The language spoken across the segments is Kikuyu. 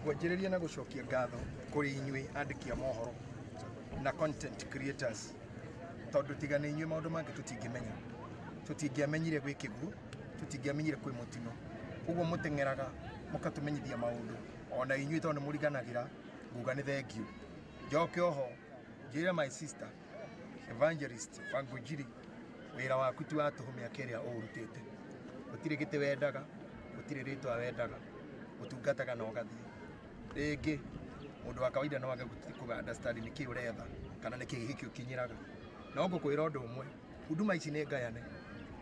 Ngwanjĩrĩria na gũcokia ngatho kũrĩ inyuĩ andĩki a mohoro na content creators, tondũ tiga nĩ inyuĩ maũndũ mangĩ tũtingĩmenya. Tũtingĩamenyire gwĩ kĩguũ, tũtingĩamenyire kwĩ mũtino. Ũguo mũteng'eraga mũkatũmenyithia maũndũ ona inyuĩ tondũ nĩ mũriganagĩra, nguga nĩ thengiũ. Njoke oho njĩre my sister Evangelist Wangũnjiri, wĩra waku ti wa tũhũ mĩaka ĩrĩa ũũrutĩte. Gũtirĩ gĩtĩ wendaga, gũtirĩ rĩtwa wendaga, ũtungataga na ũgathiĩ. Rĩngĩ mũndũ wa kawaida no age kũ understand nĩkĩ ũretha kana nĩkĩ gĩkĩ ũkinyĩraga. No ngũkwĩra ũndũ ũmwe, huduma ici nĩ ngayane.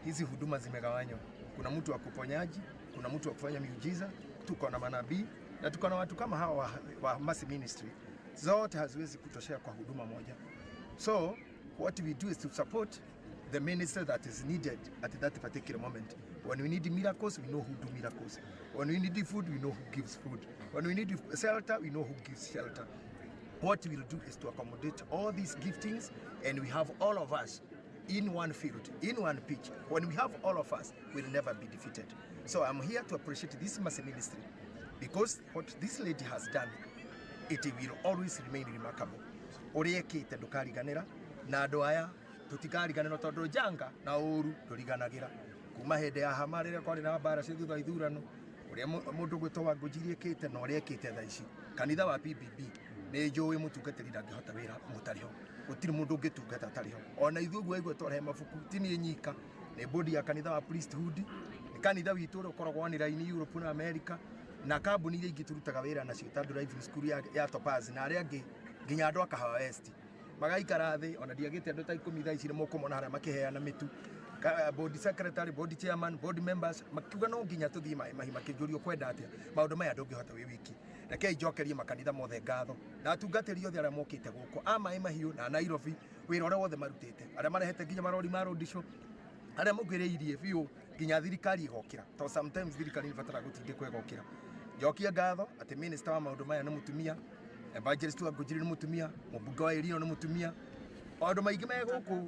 Hizi huduma zimegawanywa. Kuna mtu wa kuponyaji, kuna mtu wa kufanya miujiza, tuko na manabii na tuko na watu kama hawa wa Mercy Ministry. Zote haziwezi kutoshea kwa huduma moja. So what we do is to support the minister that is needed at that particular moment. When we need miracles, we know who do miracles. When we need food, we know who gives food. When we need shelter, we know who gives shelter. What we'll do is to accommodate all these giftings, and we have all of us in one field, in one pitch. When we have all of us, we'll never be defeated. So I'm here to appreciate this Mercy Ministry because what this lady has done, it will always remain remarkable. Ũrĩa ĩkĩte ndũkariganĩra, na andũ aya tũtikariganĩrwo tondũ njanga na ũru ndũriganagĩra. Kuma hĩndĩ ya hama rĩrĩa kwarĩ na mbara cia thutha wa ithurano, ũrĩa mũndũ gwĩtwo Wangũnjiri ĩkĩte na ũrĩa ĩkĩte thaa ici. Kanitha wa PBB nĩ njũĩ mũtungatĩri ndangĩhota wĩra mũtarĩ ho. Gũtirĩ mũndũ ũngĩtungata atarĩ ho. Ona ithuĩ ũguo waigua twarehe mabuku ti niĩ nyika, nĩ bodi ya kanitha wa priesthood, nĩ kanitha witũ ũrĩa ũkoragwo online Europe na America, na kambuni iria ingĩ tũrutaga wĩra nacio ta driving school ya Topaz na arĩa angĩ nginya andũ a Kahawa West magaikara thĩ. Ona ndiagĩte andũ ta 10 thaa ici nĩ mũkũmona harĩa makĩheana mĩtu. Board secretary, board chairman, board members makiuga no nginya tũthiĩ maĩ mahi makĩnjũrio kwenda atĩa maũndũ maya ndũngĩhota wĩ wiki. Rekei njokerie makanitha mothe ngatho na atungatĩri othe arĩa mokĩte gũkũ a maĩ mahiũ na Nairobi, wĩra ũrĩa wothe marutĩte, arĩa marehete nginya marori ma road show, arĩa mũngĩrĩirie biũ nginya thirikari ĩgokĩra, to sometimes thirikari nĩ bataraga gũtindĩkwo ĩgokĩra. Njokie ngatho atĩ minister wa maũndũ maya nĩ mũtumia, Evangelist wa Ngũnjiri nĩ mũtumia, mũmbunge wa Irino nĩ mũtumia, maũndũ maingĩ me gũkũ,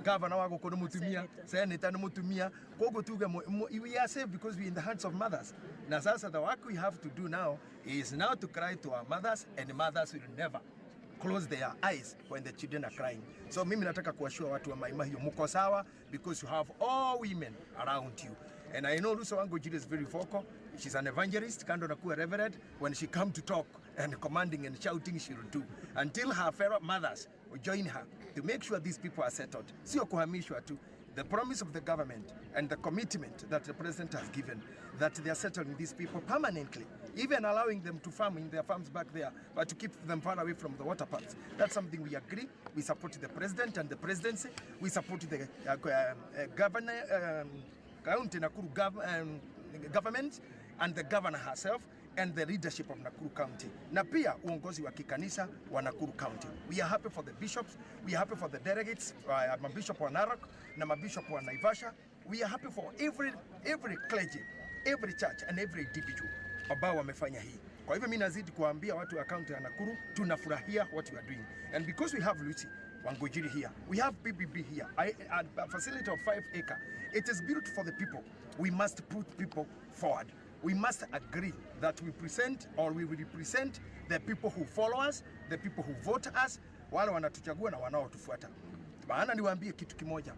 Gavana wa gũkũ nĩ mũtumia, senator nĩ mũtumia. Koguo tuge we are safe because we are in the hands of mothers. Na sasa the work we have to do now is now to cry to our mothers, and mothers will never close their eyes when the children are crying. So mimi nataka kuassure watu wa Mai Mahiu mko sawa because you have all women around you. And I know Lucy Wangũnjiri is very vocal. She's an evangelist, kando na kuwa reverend. When she come to talk and commanding and shouting, she will do. Until her fellow mothers will join her to make sure these people are settled. Sio kuhamishwa tu. The promise of the government and the commitment that the president has given that they are settling these people permanently, even allowing them to farm in their farms back there, but to keep them far away from the water parks. That's something we agree. We support the president and the presidency. We support the governor, county Nakuru government and the governor herself and the leadership of Nakuru County, na pia uongozi wa kikanisa wa Nakuru County. We are happy for the bishops, we are happy for the delegates, mabishop wa Narok na mabishop wa Naivasha. We are happy for every clergy, every church and every individual ambao wamefanya hii. Kwa hivyo mimi nazidi kuambia watu wa county ya Nakuru tunafurahia what we are doing. And because we have Lucy Wangujiri here, we have PBB here, a facility of 5 acre. It is built for the people. We must put people forward. We must agree that we present or we will represent the people who follow us, the people who vote us, wale wanatuchagua na wanaotufuata. Maana niwaambie kitu kimoja.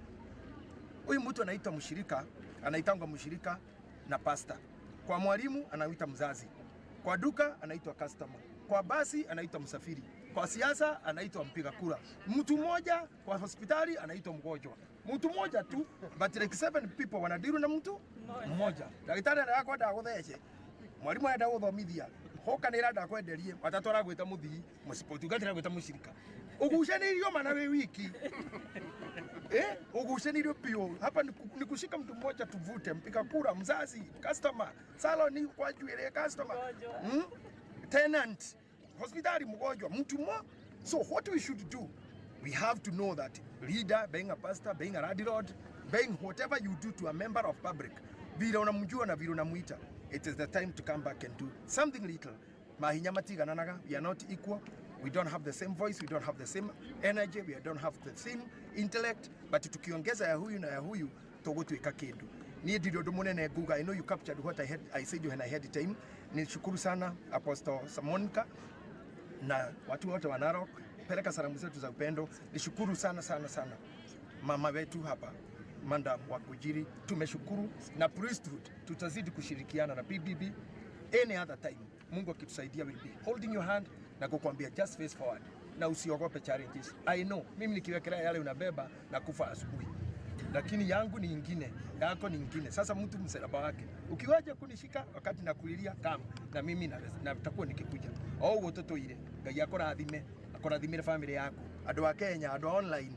Huyu mtu anaitwa mshirika, anaitangwa mshirika na pastor. Kwa mwalimu anaitwa mzazi. Kwa duka anaitwa customer. Kwa basi anaitwa msafiri. Kwa siasa anaitwa mpiga kura. Mtu mmoja kwa hospitali anaitwa mgonjwa. Mtu mmoja tu, but like seven people wanadeal na mtu mmoja. Ndagĩtarĩ arĩa kwenda gũthece, mwarimu arenda gũthomithia, hoka nĩ ĩrenda kwenderie, matatũ aragwĩta mũthii, mũtungatĩri aragwĩta mũcirika. Ũgucanĩirio mana wĩ wiki. Ugucanĩirio biũ. Hapa ni kushika mtu mmoja tuvute, mpiga kura, mzazi, customer, salon kwa njuĩrĩ customer. Tenant, hospitali mgonjwa, mtu mmoja. So what we should do, we have to know that leader, being a pastor, being a landlord, being whatever you do to a member of public, vile unamjua na vile unamuita, it is the time to come back and do something little. Mahinya matigananaga, we are not equal. We don't have the same voice, we don't have the same energy, we don't have the same intellect, but tukiongeza ya huyu na ya huyu tũgũtuĩka kĩndũ. Niĩ ndirĩ ũndũ mũnene nguga. I know you captured what I had, I said when I had time. Nishukuru sana Apostle Samonka na watu wote wa Narok, peleka salamu zetu za upendo. Nishukuru sana sana sana mama wetu hapa Madam Wakujiri, tumeshukuru na priesthood, tutazidi kushirikiana na PBB any other time. Mungu akitusaidia, will be holding your hand na kukwambia just face forward na usiogope challenges. I know mimi nikiwekelea yale unabeba na kufa asubuhi, lakini yangu ni ingine, yako ni ingine. Sasa mtu msalaba wake, ukiwaja kunishika wakati nakulilia kama na mimi natakuwa nikikuja o uguo tutuire. Ngai akurathime, akurathimire family yaku, andu a Kenya, andu a online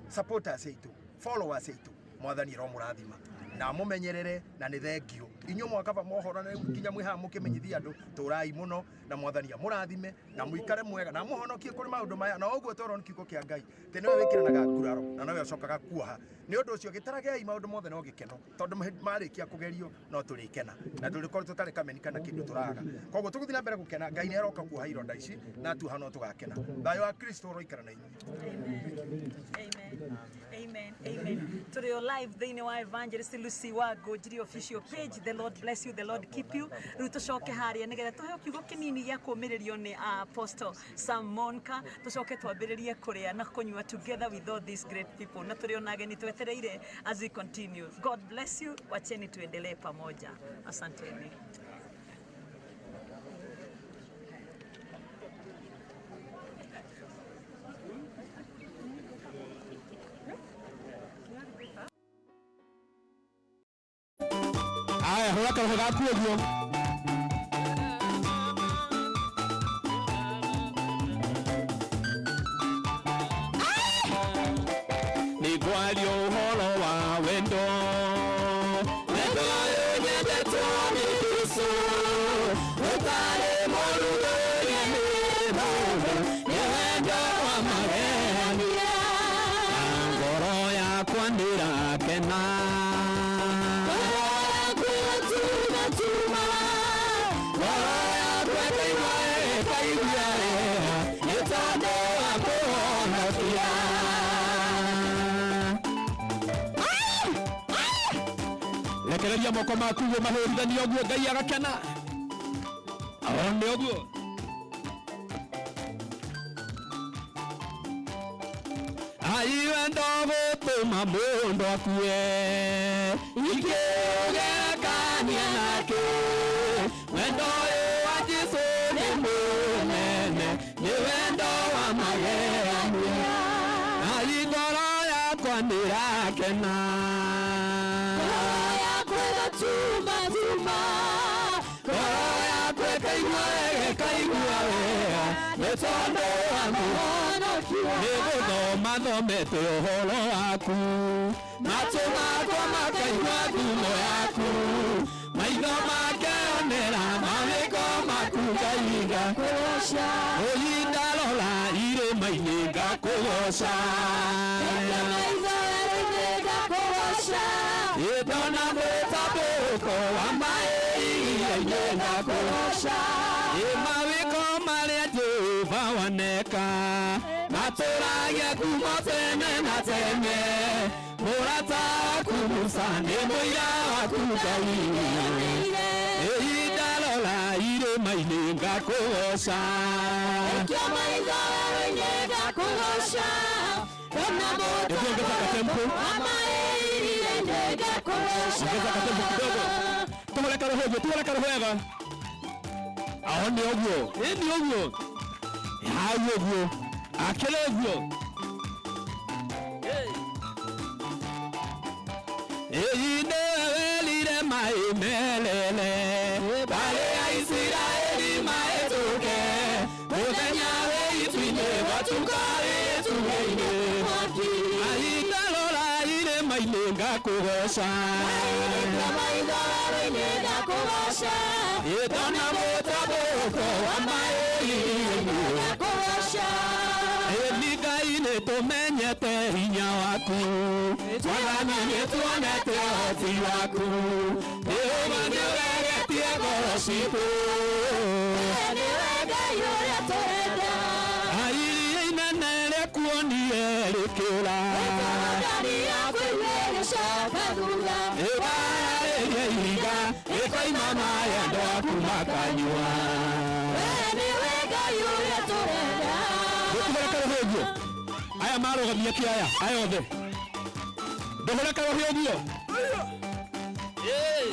supporters aitu, followers aitu, Mwathani aromũrathima na amumenyerere na nĩ thengio inyuĩ mwakaba mohoro na nginya mwĩ haha mũkĩmenyithia andũ tũrai mũno na Mwathani amũrathime na mũikare mwega na mũhonokie kũrĩ maũndũ maya na ũguo twerwo nĩ kiugo kĩa Ngai tĩ nĩwe wĩkĩranaga nguraro na nowe ũcokaga kuoha. Nĩ ũndũ ũcio gĩtaragei maũndũ mothe no gĩkeno tondũ marĩkia kũgerio no tũrĩkena na tũrĩkorwo tũtarĩ kameni kana kĩndũ tũraga. Koguo tũgũthiĩ na mbere gũkena. Ngai nĩ aroka kuoha ironda ici na atuoha no tũgakena. Thayũ wa Kristo ũroikara na inyuĩ. Amen. Amen. Amen. Tũrĩ o live thĩinĩ wa Evangelist Lucy wa Ngũnjiri official page. The Lord bless you, the Lord keep you. Rĩu tũcoke harĩa nĩgetha tũheo kiugo kĩnini gĩa kũũmĩrĩrio nĩ Apostle Sam Monka, tũcoke twambĩrĩrie kũrĩa na kũnyua together with all these great people, na tũrĩ ona ageni twetereire as we continue. God bless you. Wacheni tuendelee pamoja. Asanteni. Aya, hũra karoho gaku ũguo. Nĩ ngwaria ũhoro wa wendo, wendo ũyũ nyendetwo nĩ Jesũ, ũtarĩ mũru ũrĩa nĩ mũndũ, nĩ wendo wa magegania, na ngoro yakwa ndĩrakena. Ngoro yakwa ĩgatumatuma, ngoro yakwa ĩkaigua ĩkaigua wega, nĩ tondũ wa kũhonokia. Rekereria moko maku ũguo mahũrithanie ũguo Ngai agakena. O nĩ ũguo. Ai wendo gũtũma mũndũ akue, ingĩũgerekania nake. Wendo ũyũ wa Jesũ nĩ mũnene, nĩ wendo wa magegania. Ai ngoro yakwa nĩrakena. Ngoro yakwa ĩgatumatuma, ngoro yakwa ĩkaigua wega, ĩkaigua wega, nĩ tondũ wa mũhonokia. Nĩ gũthoma thomete ũhoro waku, matũ makwa makaigua ngumo yaku, maitho makeonera mawĩko maku Ngai ngakũgoca. Ũi ndarora irĩma-inĩ ngakũgoca. Ndona mũtambũrũko wa maĩ iria-inĩ ngakũgoca. Ĩ mawĩko marĩa Jehova waneka, matũragia kuuma tene na tene. Mũrata waku Musa nĩ mũira waku Ngai. Ĩ ndarora irĩma-inĩ ngakũgoca. Hebu ongeza katempo. Ongeza katempo kidogo. Tũhũre karoho ũguo, tũhũre karoho wega. Aho nĩ ũguo. Ĩ nĩ ũguo. Hau ũguo. Akĩra ũguo. Ĩĩ nĩwe werire maĩ merere, barĩ a Isiraeli mahĩtũke, mũthenya wĩ itu-inĩ gwatuka gĩtugĩ-inĩ. Ai ndarora irĩma-inĩ ngakũgoca. Ĩ ndona mũtambũrũko wa maĩ iria-inĩ. Ĩ nĩ Ngai nĩ tũmenyete hinya waku, Mwathani nĩ tuonete ũhoti waku, Jehova nĩ ũregetie ngoro citũ. Ai iria inene rĩkuonire rĩkĩũra, ĩwarĩrie ihiga rĩkoima maĩ andũ aku makanyua. Tũrenda. Ndũkũhũra karũhĩ ũguo. Aya marũgamia kĩ aya? Aya othe. Ndũhũra karũhĩ ũguo. Ĩĩ.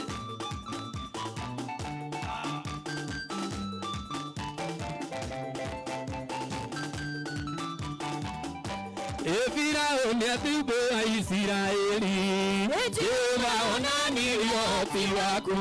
Firauni athumbũra Isiraeli. Jehova onanirie ũhoti waku.